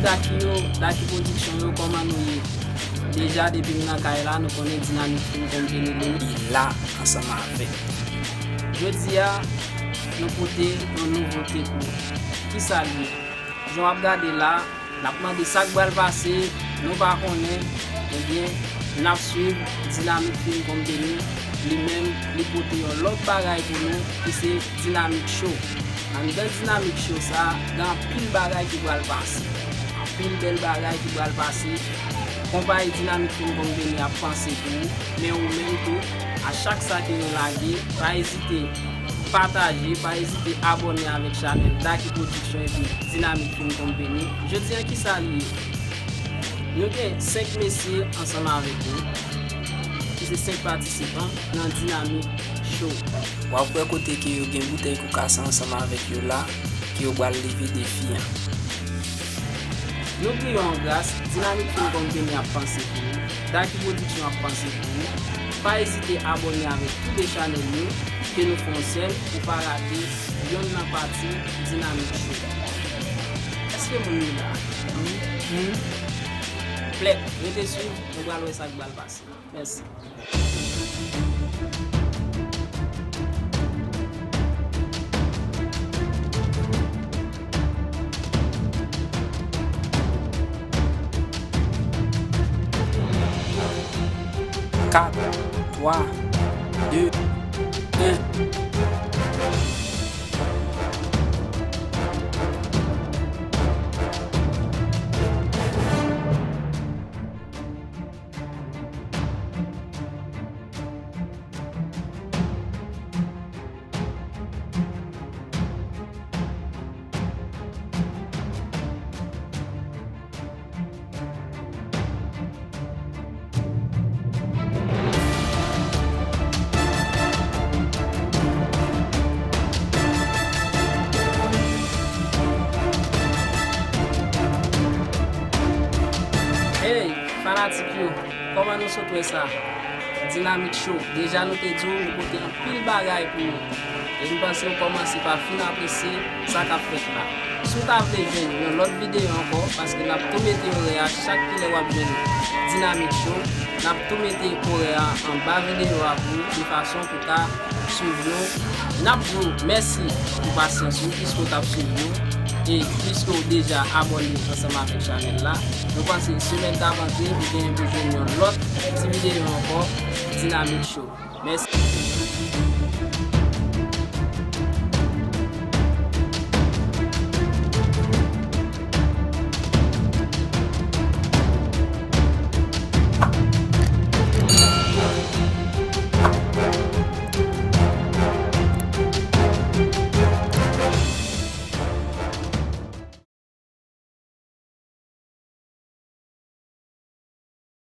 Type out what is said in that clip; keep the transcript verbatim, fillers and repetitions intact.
Daki yo, Daki Production yo, kòman nou ye? Deja, depi m nan kay la, nou konnen Dynamic Film Company li la ansanm avèk. Jodi a, nou pote yon nouvote pou ou. Kisa l ye? Jan w ap gade la, n ap mande sa k pral pase, nou pa konnen, ebyen, n ap swiv Dynamic Film Company, li menm, li pote yon lòt bagay pou nou, ki se Dynamic Show. Anndan Dynamic Show sa, gen anpil bagay ki pral pase. Anpil bèl bagay ki pral pase. Konpayi Dynamic Film Company ap panse pou ou, men ou menm tou, a chak sa ke nou lage, pa ezite pataje, pa ezite abòne avèk chanèl Daki Production epi Dynamic Film Company. Jodi a, kisa li ye? Nou gen senk mesye ansanm avèk nou, ki se senk patisipan nan Dynamic Show. W ap wè kote ke yo gen boutèy koukasa ansanm avèk yo la, ke yo pral leve defi an. Nou griye w an gras, Dynamic Film Company ap panse pou ou, Daki Production ap panse pou ou. Pa ezite abòne avèk tou de chanèl yo, ke nou fè yon sèl, pou pa rate yonn nan pati Dynamic Show. Èske moun yo la? Hmm? Hmm? Plèt, rete swiv, nou pral wè sa k pral pase. Mèsi. Kat, twa, de, en. Hey, fanatik yo, kòman nou sot wè sa? Dynamic Show. Deja nou te di w, nou pote anpil bagay pou ou. E m panse w kòmanse pa fin apresye sa k ap fèt la. Si w ta vle jwenn yon lòt videyo ankò, paske n ap tou mete orè a chak kilè w ap jwenn Dynamic Show, n ap tou mete orè a anba videyo a pou ou, de fason pou w ka swiv nou. N ap di w mèsi pou pasyans ou, piske w t ap swiv nou, e piske w deja abòne ansanm avèk chanèl la. Nou panse semèn k ap antre, ou genyen pou jwenn yon lòt ti videyo ankò, Dynamic Show. Mèsi.